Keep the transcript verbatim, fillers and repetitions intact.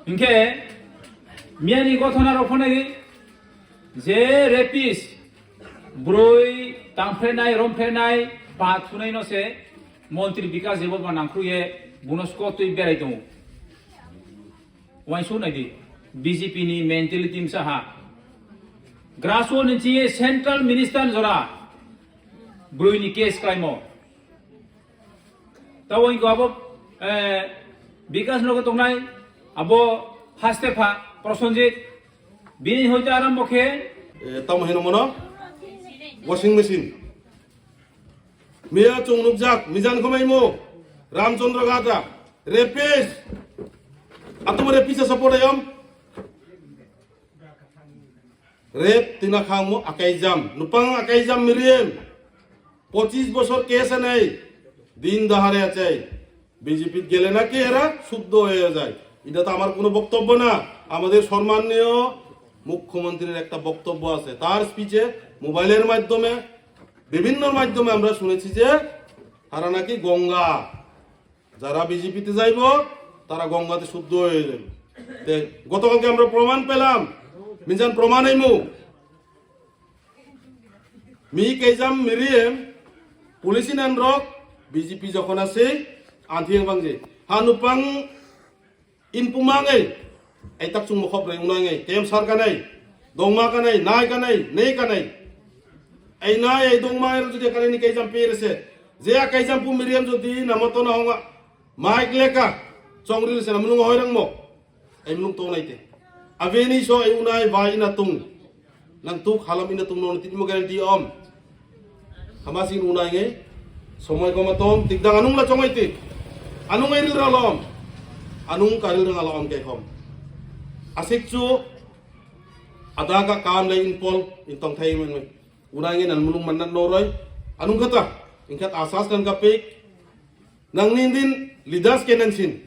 Hinkhe miyani gothona rok phone je rapist, broi tangphrenai, romphrenai, ba thunai no se Montri Bikas Debbarma nangkhruye buno skotwi berai tongo. Wainsu naidi, B J P ni mentality msa ha. Grassroot ni chiye central minister jora broi ni case klaimo. Tabo wngkha abo, eh, Bikas logo tongnai, abo haste pha Prosenjit, bini hoite arambo khe. Eh, tamo hino mono? Washing machine. Miya chung nukjak, mijan khomai mo, Ramchandra Gata, rapist. Atumo rapist support ayam. Rape tina khangmo akaijam, nupang akaijam miriem. Pochis bosor case anai, din dahare achai. B J P gele na ke era, suddo hoye jai. Ida to amar kono boktobbo na, amader sommanniyo mukhyomantrir ekta boktobbo ache. Tar speech e mobile er maddhome, bibhinno maddhome amra shunechi je, tara naki Ganga. Jara B J P te jaibo, tara Gongate suddo hoye jaibo. Te gotokalke amra proman pelam, minjan proman aimu. Mi kaijam miriem, police inan rok, B J P jokhon ase, anthi bangje. Ha nupang inpumang ei, ei tak chung mokhop rei unang ei, kem sar kanai, dongma kanai, nai kanai, nei kanai. Ei nai, ei dongma, ei jodi kanai ni kaijam pere se. Je a kaijam pu miriem jodi namo to na honga. Mike leka, chongri se na mulung hoi rang mo. Ei mulung to nai te. Abeni so ei unai ba ina tung. Nang tuk halam ina tung non titimo guarantee om. Hama sing unai ngai. Somoi koma tom, tik dang anung la chongai tik. Anung ei ril ralom. Anung ka ril rang alom ke khom. Asik chu ada ka kam le in pol, in tong thai men men. Unai ngai nan mulung manna noroi. Anung kata, ingkat asas kan kapik. Nang nin din leaders ke nan sin.